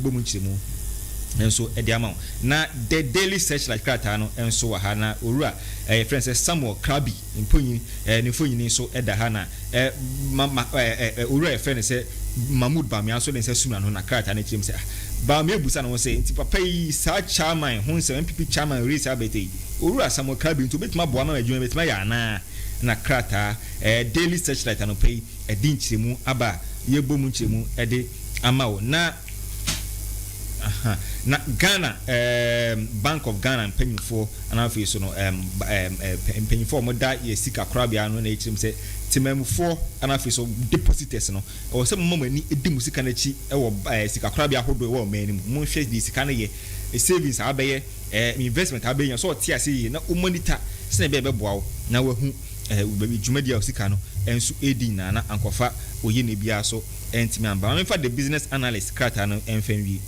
mebɔ mu nkyerɛmu nso de ama wo. Na The Daily Searchlight krataa no nso wɔ ha, na Owura a yɛfrɛ no sɛ Samuel Crabby mponyin, ne mfonini nso da ha, na ma, ma, Owura a yɛfrɛ no sɛ Mahmood Bawumia nso de nsa sum n'ano, na krataa no kyerɛ mu sɛ, ah, Bawumia bisa ne ho sɛ, nti papa yi, saa chairman ho nsɛm, NPP chairman race abɛtɛ yi, Owura Samuel Crabby nti obetumi aboa ma adwuma yi betumi ayɛ anaa? Na krataa, Daily Searchlight anɔpa yi, ɛde nkyerɛmu aba a yɛbɔ mu nkyerɛmu de ama wo. Na aha, na Ghana ɛɛm Bank of Ghana mpanyinfoɔ anaa afei so no ɛɛm ɛɛm ɛɛ mpanyinfoɔ a wɔda yɛ sika korabea ano na ɛkyerɛ mu sɛ temamufoɔ anaa afei so depositors no ɛwɔ sɛ moma mo ani di mo sika no akyi wɔ ɛɛ sika korabea ahodoɔ ɛwɔ ɔman no mu. Monhwɛ deɛ sika no yɛ, savings a abɛyɛ, ɛɛ investment a abɛnya sɛ ɔte ase yie na wo monitor sɛnea ɛbɛyɛ ɛbɛboa wo na wahu ɛɛ dwumadi a sika no nso ɛredi nyinaa na ankɔfa oyene biara so antumi amba. Ma memfa The Business Analyst krataa no mfa nwie.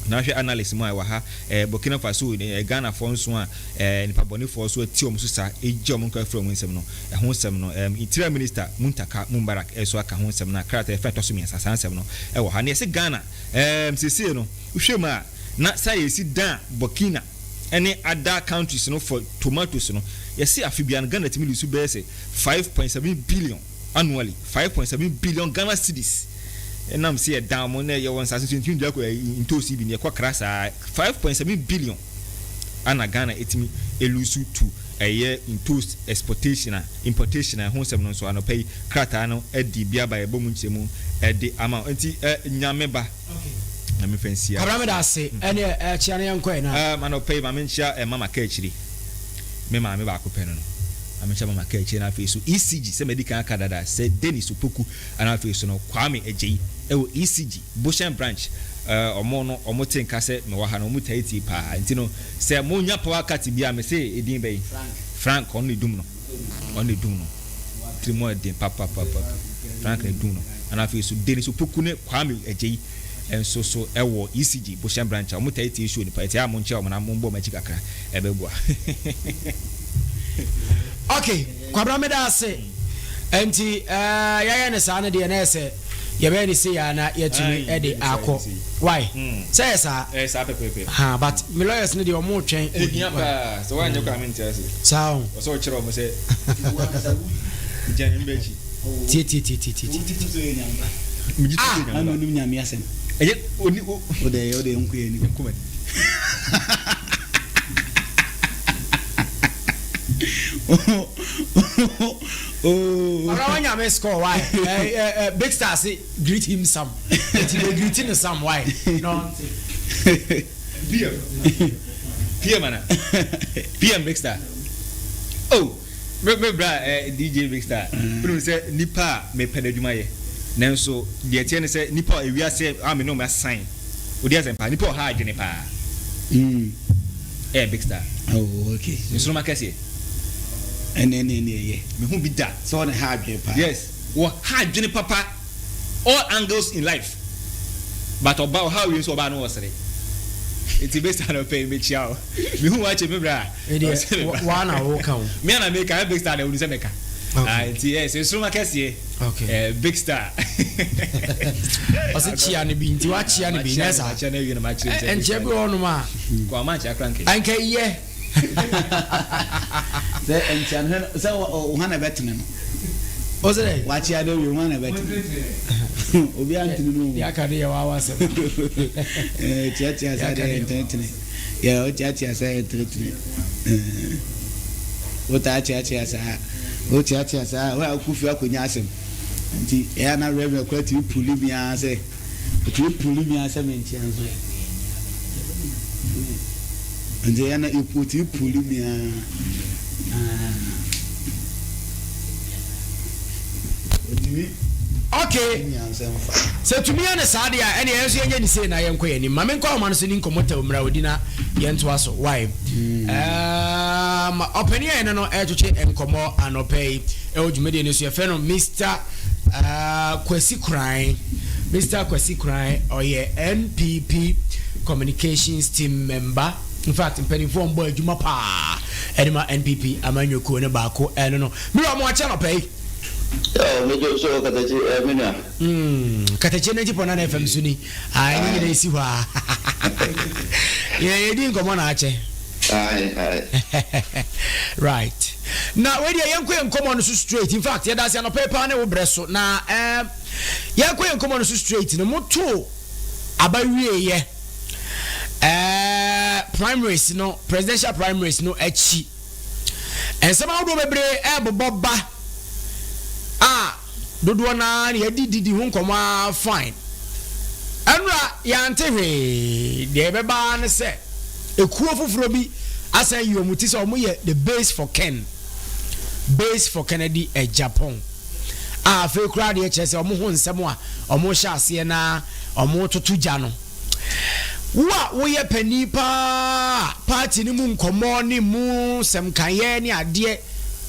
Na hwɛ analyst mu a ɛwɔ ha, eh, Burkina Faso, eh, Ghanafoɔ nso a eh, nipa bɔnefoɔ nso ati wɔn so sa, egye wɔn nkwa afiri wɔn nsam no, ɛho nsɛm no, eh, Interior Minister Muntaka Mubarak nso aka ho nsɛm no a krataa ɛfa ɛtɔ so mmiɛnsa, saa nsɛm no ɛwɔ ha. Na yɛse Ghana, eh, seesei no, wohwɛ mu a, na saa yɛsi dan Burkina ne other countries no for tomatoes no, yɛse afe biara no Ghana tumi lose bɛyɛ sɛ 5.7 billion. annually, 5.7 billion Ghana cedis ɛnam sɛ yɛdan wɔn na yɛwɔ nsaase so yɛntumi dua ntoosi bi na yɛkɔ kra saa 5.7 billion ana Ghana ɛtumi elusu to ɛyɛ ntoos exportation a importation a ɛho nsɛm no nso anɔpa yi krataa no adi bi aba yɛbɔ mu nkyerɛmu ɛde ama nti ɛ nyame ba na mefa nsia. Kwabena meda ase ɛne ɛkyea no yɛnkɔ ɛ na. Ɛɛ anɔpa yi ma menkyea ɛ mama ka akyire. Me maame baako pɛ no no, maame kyɛ mama kaa akyire na afei so ECG sɛ madi kan aka dada sɛ Dennis Opoku ɛna afei so no Kwame Agyei ɛwɔ ECG Bohyɛn branch ɛɛ ɔmo no ɔmo te nka sɛ mewɔ ha no ɔmo taa tie paa nti no sɛ mo nya power cut bi a mese edin bɛyi Frank ɔno na edum no ɔno na edum no tiri mu ɛden papapapa Frank na edum no ɛna afei so Dennis Opoku ne Kwame Agyei nso so wɔ ECG Boshan branch a wɔn taa tie show no paa nti a mo nkyɛ wɔn na mo bɔ wɔn akyi kakra ɛbɛboa. Ok Kwabena meda ase nti eh, yɛayɛ no saa no deɛ na ɛsɛ yɛbɛyɛ no sei a na yɛatumi de akɔ why hmm. Sɛ yɛ saa ɛyɛ saa pɛpɛpɛ ha but me lawyers no deɛ ɔmo twɛn ehia paa sɛ wɔanyɛ kɔ a mente ase saa o ɔsɛ ɔkyerɛ ɔmo sɛ gyina ne mbɛ akyi. Tie tie tie tie tie tie. Ah! Ana onim nyame asɛm. Ɛyɛ oni o. O de o de nko yɛ ni. Nko mɛ. Oh. Ɔra wa nyame score why? Eh, eh, eh, big star say greet him some. Eti they greet him some why? No. PM. PM ana. PM big star. Oh. Me me bra eh, DJ Big Star, wonim sɛ nipa a mepɛ n'adwuma yɛ, nanso deɛ ɛteɛ ne sɛ nipa a ewiase a me ne wɔn asan, odi asɛm paa, nipa a ɔha adwene paa, ɛyɛ Big Star. Oh, okay. Nsoroma kɛseɛ. Ɛne ɛne ɛne ɛyɛ. Mehu bi da. Sɛ ɔne ha adwene paa. Yes, wɔ ha adwene papa, all angles in life. But ɔba ɔha wie nso ɔbaa no ɔsere. Nti Big Star no pɛ mekyia o. Mehu wakyɛ me bra. Ɛdeɛ waa na woka o. Me ana meka ɛ Big Star deɛ wonu sɛ meka. Ah, nti ɛ sɛ nsoroma kɛseɛ. Okay. Eh, Big Star. Ɔsɛ kyia no bi nti wakyia no bi nyɛ saa. Makyia no awie na makyerɛ sɛ. Nkyia bi wɔ hɔnom a. Kɔ ama nkyia kora nkɛ. Anka yɛ. Sɛ nkyia no sɛ wo ha na ɛbɛtene no. Ɔsɛ dɛ. Wakyia no awie wo ha na ɛbɛtene. Obi antene no. Deɛ aka de yɛ wawa asɛm. Kyiakyia sɛ deɛ ntenetene. Yɛ wokyeakyea sɛ ɛtenetene. Wotaa kyeakyea saa. Wokyeakyea saa a, wo a wokɔ fie akɔnya asɛm. Nti ɛyɛ a na Reverend koraa tumi puli me ara sɛ, ɔtumi puli me ara sɛ menkyea nso. Nti ɛyɛ a na ɔtumi puli me ara. Ɔtumi. Okay. Sɛ tumi yɛ no saa deɛ a, ɛneɛ yɛn nso yɛnyɛ ne sei na yɛnkɔ yɛn anim. Ma menkɔ ahoma no so ni nkɔmmɔ tɛw mmra odi na yɛntoa so. Why? Um, ɔpanin a yɛne no ɛretwetwe nkɔmmɔ anɔpa yi ɛwɔ dwumadie no so yɛfrɛ no Mr. Uh, Kwasi Koran. Mr. Kwasi Koran ɔyɛ NPP Communications Team member. In fact, mpanimfoɔ mbɔ adwuma paa ɛde ma NPP amanyɔkuo no baako ɛno no. Mewura mo akyɛ anɔpa yi. Oh, me jo so Katakye, eh, me nua. Katakye 90.9 FM so ni. Ah, ɛne nyina ɛsi hɔ a. Yɛ yɛdi nkɔmmɔ na akyɛ. Aye, aye. Right. Na wei deɛ yɛnkɔ yɛn nkɔmmɔ no so straight. In fact, yɛda ase anɔpa yi paa ne wo brɛ so. Na eh, yɛnkɔ yɛn nkɔmmɔ no so straight no, motoo aba wieeɛ. Eh, primaries no, presidential primaries no akyi. Nsɛm ahodoɔ bebree ɛrebobɔ ba a dodoɔ no ara na yɛde didi ho nkɔmmɔ ara fine. Ɛnora yɛante hwee, deɛ ɛbɛba ara ne sɛ ekuo foforɔ bi asan yi wɔn ti sɛ wɔn yɛ the base for Ken, base for Kennedy Agyapong. A afei koraa deɛ kyerɛ sɛ wɔn ho nsɛm a wɔhyɛ aseɛ na wɔtoto gya no. Wo a woyɛ panin paa a party no mu nkɔmmɔ ne mu sɛmkayɛ ne adeɛ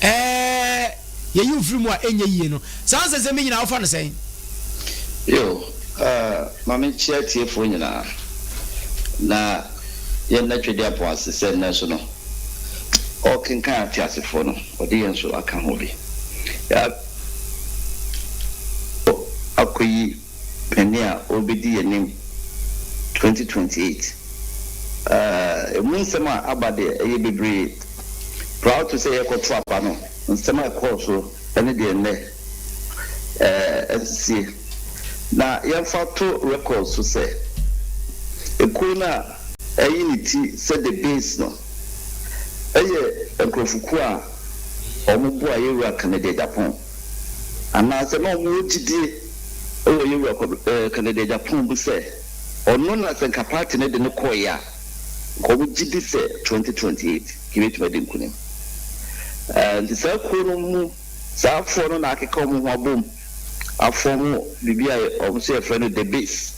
ɛɛ yɛyi wo firi mu a ɛnyɛ yie no, saa nsɛnsɛm yi nyinaa wofa no sɛn? Yo, eh, ma menkyea atiefoɔ nyinaa, na yɛnna Twedeapɔn ase sɛ nnɛ nso no, ɔrekenkan ateasefoɔ no, ɔde yɛn nso aka ho bi. Yɛakɔ akɔyi panin a ɔrebɛdi yɛn anim 2028. Ɛmu nsɛm a aba deɛ, ɛyɛ bebree. Prior to sɛ yɛrekɔto aba no, nsɛm a ɛkɔɔ so ne deɛ nnɛ asisie. Na yɛmfa to record so sɛ, ekuo no a ɛyi ne ti sɛ The Base no yɛ nkurɔfokuo a wɔboa yɛn Wura Kennedy Agyapong. Anaasɛ na wɔwɔ gyidie wɔ yɛn Wura Kennedy Agyapong mu sɛ ɔno na sɛ nka party no de no kɔeɛ a, nka wɔgye di sɛ 2028 nka yɛbɛtumi adi nkunim. Nti saa kuo no mu saa foɔ no na akeka wɔn ho abom afɔm biribi a wɔn nso yɛfrɛ no The Base.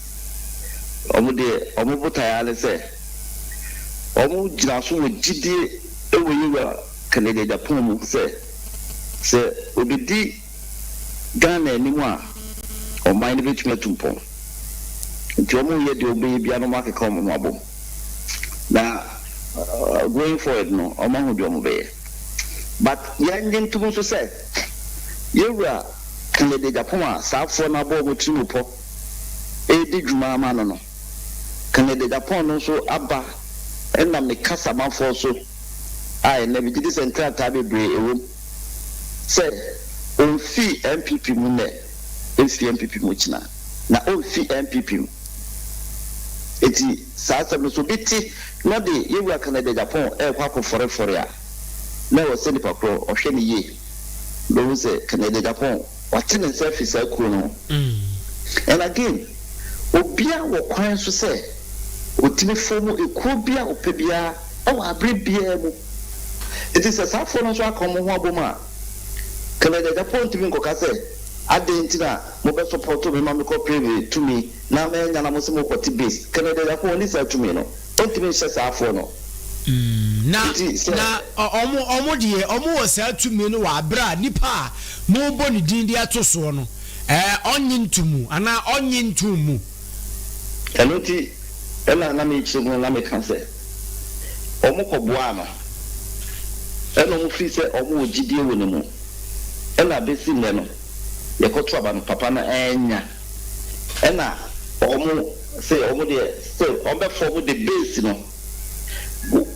Wɔn deɛ wɔn botaeɛ ara ne sɛ wɔgyina so wɔ gyidie wɔ yɛn Wura Kennedy Agyapong mu sɛ Sɛ obedi Ghana anim a, ɔman no bɛtumi atu mpɔn. Nti wɔreyɛ deɛ wɔbɛyɛ biara na wɔakeka wɔn ho abom. Na going forward no, wɔahu deɛ wɔbɛyɛ. But yɛnnye ntom nso sɛ, Yɛwura Kennedy Agyapong a saa afoɔ no abɔ wɔn tirim pɔ redi dwuma ama no no, Kennedy Agyapong no nso aba nam ne kasamafoɔ so a ɛnnɛ megye di sɛ nkrataa bebree ɛwom sɛ ɔmfii NPP mu nnɛ, ɛmfii NPP mu kyena, na ɔmfi NPP mu. Enti saa asɛm no sɛ obi te na ɔde Yɛwura Kennedy Agyapong ɛrekɔ akɔfɔrefɔre a, na ɛwɔ sɛ nipa korɔ ɔhwɛ no yie na ɔhu sɛ Kennedy Agyapong wate ne nsa afiri saa kuo no ho. And again, obiara wɔ kwan nso sɛ ɔtumi fɔɔmu ekuo bi a ɔpɛ biara wɔ abere biara mu. Enti sɛ saa afoɔ no nso aka wɔn ho abom a, Kennedy Agyapong ntumi nkɔka sɛ, adɛn nti na mobɛ sɔpɔto me ma mekɔ pere me tumi na mannya na mo se mokɔte base. Kennedy Agyapong ɔnni saa tumi no. Ɔntumi nhyɛ saa afoɔ no. Na, Enti sɛ. na wɔn, wɔn deɛ, wɔn wɔ saa tumi no wɔ abere a nipa a morebɔ ne din de ato soɔ no, ɛɛ, ɔnnye nto mu, anaa ɔnnye ntoo mu. Ɛno nti na na mekyerɛ mu no na meka sɛ, wɔkɔboaa no, ɛna wɔfiri sɛ wɔwɔ gyidie wɔ ne mu, ɛna bɛsi nnɛ no yɛkɔto aba no papa no annya, ɛna wɔn se wɔn deɛ still wɔbɛfɔm the base no.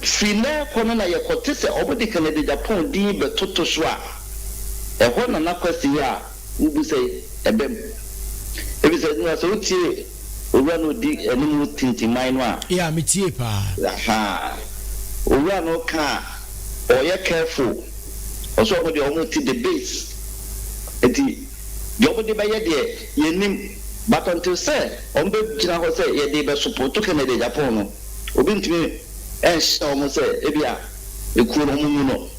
Firi nnɛ rekɔ no na yɛkɔte sɛ wɔde Kennedy Agyapong din bɛtoto so a, ɛhɔ na na Kwasi yɛ a Wubu sɛ ɛbam. Efisɛ nea sɛ wotie owura no a odi anim tintimman no a. Yeah, metiee paa. Ahaa. Owura no ka a, ɔyɛ careful. Ɔsɛ ɔmo deɛ ɔmo te the base. Nti deɛ ɔmo de bɛyɛ deɛ yɛnnim. But until sɛ ɔmo bɛ gyina hɔ sɛ yɛde bɛ supporto Kennedy Agyapong no, obi ntumi nhyɛ ɔmo sɛ ebia ekuo no ɔmo ngu no.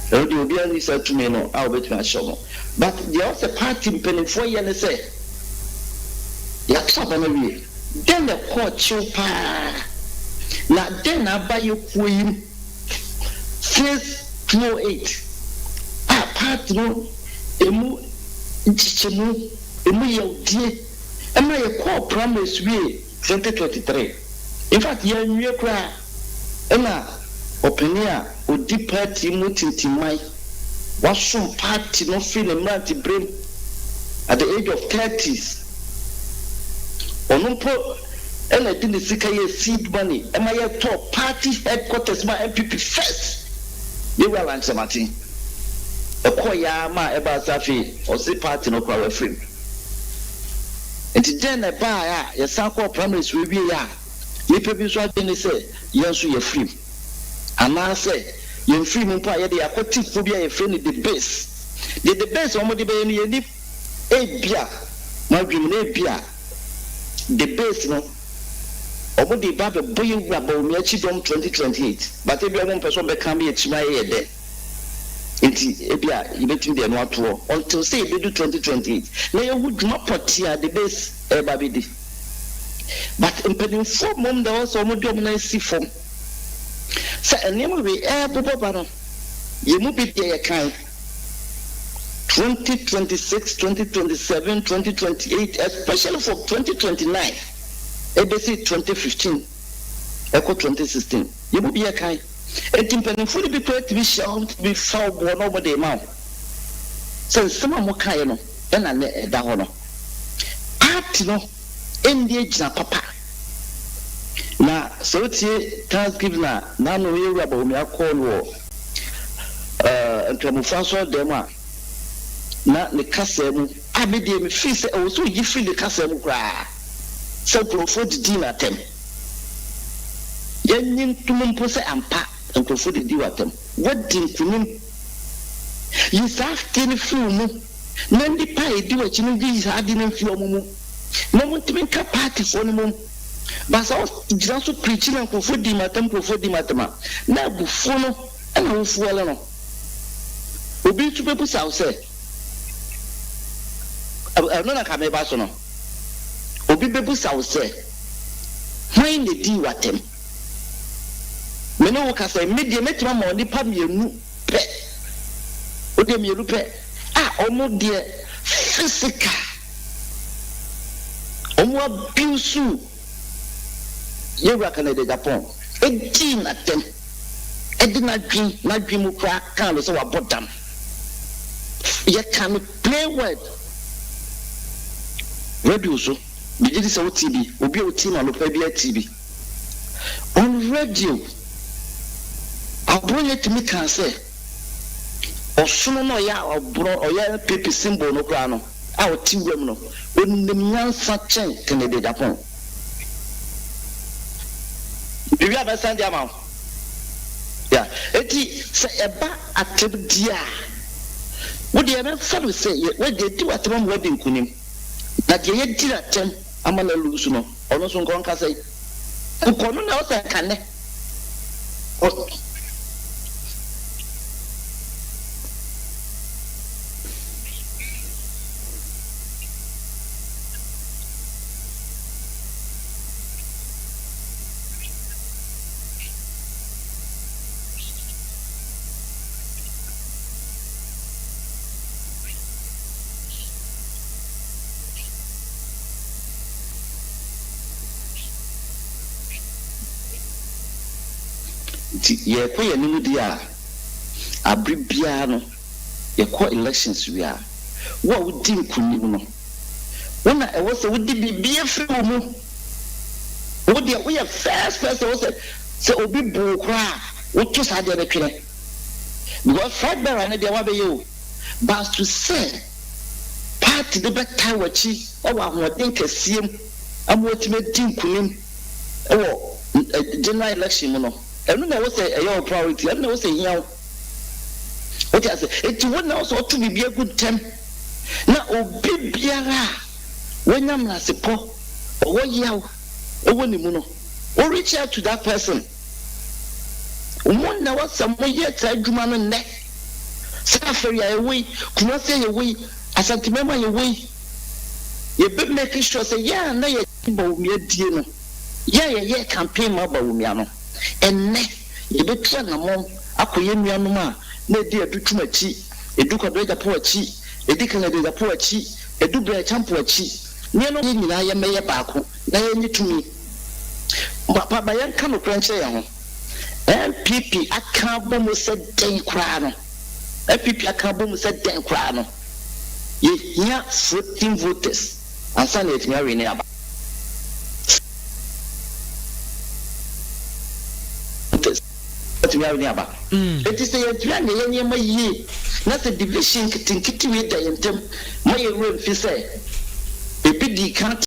Ɛno deɛ obiara nni saa tumi no a ɔbɛtumi ahyɛ wɔn. But deɛ ɛwɔ sɛ party mpanimfoɔ yɛ ne sɛ, yɛato aba no awie, dɛn na ɛkɔɔ kyew pa ara, na dɛn na aba yɛ kuo yi mu since 2008 a party no ɛmu nkyekyɛmu, ɛmu yawdie ɛma yɛkɔɔ primaries wie 2023. In fact yɛanwie koraa. Ɛna ɔpanin a ɔdi party mu tintimman Wasom party no firi ne mmeranteberem at the age of thirties. Ɔno mpo na ɛde ne sika yɛɛ seed money ma yɛtɔɔ party headquarters maa NPP first. Yɛwura Alan Kyerematen. Ɛkɔeɛ ara maa ɛbaa sɛ afei ɔse party no koraa wafiri mu. Nti dɛn na ɛbaeɛ a yɛsan kɔɔ primaries wei wieeɛ a nnipa bi nso adwene ne sɛ yɛn nso yɛafiri mu? Anaasɛ yɛmfiri mu mpo a yɛde yɛakɔte kuo bi a yɛfrɛ no The Base. Deɛ The Base a wɔde bɛyɛ no yɛnnim. Ebia mo adwene mu no ebia The Base no wɔde reba abɛbɔ yɛn wura Bawumia akyi dɔm 2028 but ebia wɔmpɛ sɛ wɔbɛka ama yɛn tirim ayɛ yɛ dɛ nti ebia yɛbɛtumi de ɛno ato hɔ until sɛ yɛbɛdu 2028 na yɛahu dwuma pɔtee a The Base reba abɛdi. But mpanimfoɔ mmom na ɛwɔ sɛ wɔde wɔn nan si fam sɛ nneɛma wei ɛrebobɔ ba no, yɛn mu bi deɛ yɛkae 2026, 2027, 2028 especially from 2029 ɛbɛsi 2015 ɛkɔ 2016 yɛn mu bi yɛkae. Enti mpanimfoɔ no bi koraa tumi hyia wo tumi fa wo boɔ na wɔde rema wo sɛ nsɛm a mokaeɛ no na nnɛ ɛda hɔ no. Party no nni agyina papa. Na sɛ wotie Thanksgiving a n'ano yɛ Wura Bawumia kɔɔ no wɔ Nkramofo asɔredan mu a, na ne kasaa mu, a me deɛ me feel sɛ ɛwɔ sɛ oyi firi ne kasaa mu koraa sɛ nkurɔfoɔ didii no atɛm. Yɛnnye ntom mpo sɛ ampa nkurɔfoɔ didii wo atɛm. Woadi nkonim. Yi saa adeɛ no firi wo mu na nnipa a ɛdi w'akyi no nyi saa adeɛ no mfiri wɔn mu na wɔntumi nka partyfoɔ no mmom. But sɛ wogyina so preachi na nkurɔfoɔ di m'atɛm, nkurɔfoɔ di m'atɛm a, na abufuo no na wo fuel no. Obi nso bɛbusa wo sɛ, ɛno na nka meba so no, obi bɛbusa wo sɛ, hwan na ɛdii w'atɛm? Me ne wo kasa yi, me deɛ mɛtumi ama wo nnipa mmienu pɛ, wo deɛ mmienu pɛ a wɔn deɛ physical, wɔn abuse Yɛwura Kennedy Agyapong, ɛdii n'atɛm, ɛde n'adwen, n'adwen mu koraa kaa no sɛ wabɔ dam. Yɛka no plain word radio so, megye di sɛ wote bi, obi a ɔtie me anɔpa biara te bi. On radio, Abronye tumi kaa sɛ ɔsono no a ɔyɛ aborɔ, ɔyɛ NPP symbol no koraa no a ɔte wuram no, ɔnim nyansa kyɛn Kennedy Agyapong. Mewie a mɛsan de ama wo. Yeah. Enti sɛ ɛba atɛmdie a, wo deɛ mɛfa no sɛ yɛ, yɛdi w'atɛm ama woadi nkonim. Na deɛ yɛadi n'atɛm ama no aluusu no, ɔno nso nka ɔnka sɛn? Nka ɔno na ɛwɔ sɛ nka nnɛ ɔ. Nti yɛrekɔ yɛn anim deɛ a, abere biara no yɛkɔ elections wie a, wo a wodi nkunim no, wo na ɛwɔ sɛ wode biribi firi wo mu. Wo deɛ woyɛ first person ɛwɔ sɛ sɛ obi bu wo koraa a, woto saa adeɛ no twene. Because flag bearer no deɛ woabɛyɛ o, but to sɛ party no bɛtae w'akyi wɔ ahoɔden kɛseɛ mu ama woatumi adi nkunim wɔ general election mu no, ɛno na ɛwɔ sɛ ɛyɛ wo priority, ɛno na ɛwɔ sɛ ɛhia wo. Wote ase? Enti wo na ɛwɔ sɛ woto biribi agu ntɛm na obi biara a wanya menasepɔ, ɔwɔ yaw wɔ ne mu no, wo reach out to that person. Mo na ɛwɔ sɛ moyɛ saa adwuma no nnɛ. Sɛ Afari a yɛwɔ yi, Kumasi a yɛwɔ yi, Asantemam a yɛwɔ yi, yɛbɛ make sure sɛ yɛn a na yɛgye Bawumia die no, yɛn a yɛyɛɛ campaign ma Bawumia no, ɛnnɛ yɛbɛtu anamɔn akɔ yɛn nuanom a na ɛdi Adu Twum akyi, ɛdu Kwabena Agyapong akyi, ɛdi Kennedy Agyapong akyi, ɛdu Brɛ Acheampong akyi, na yɛne wɔn nyinaa yɛmmɛyɛ baako na yɛnnye tumi. Papa ma yɛnka nokorɛ nkyerɛ yɛn ho. NPP aka abɔ mu sɛ dɛn koraa no, NPP aka abom sɛ dɛn koraa no, yɛhia floating voters ansa na yɛatumi awene aba. Voters atumi awene aba. Enti sɛ yɛantumi anyɛ yɛn nneɛma yie na sɛ division nketenkete wei da yɛn ntam ma yɛn werɛ mfi sɛ ebi dii kan.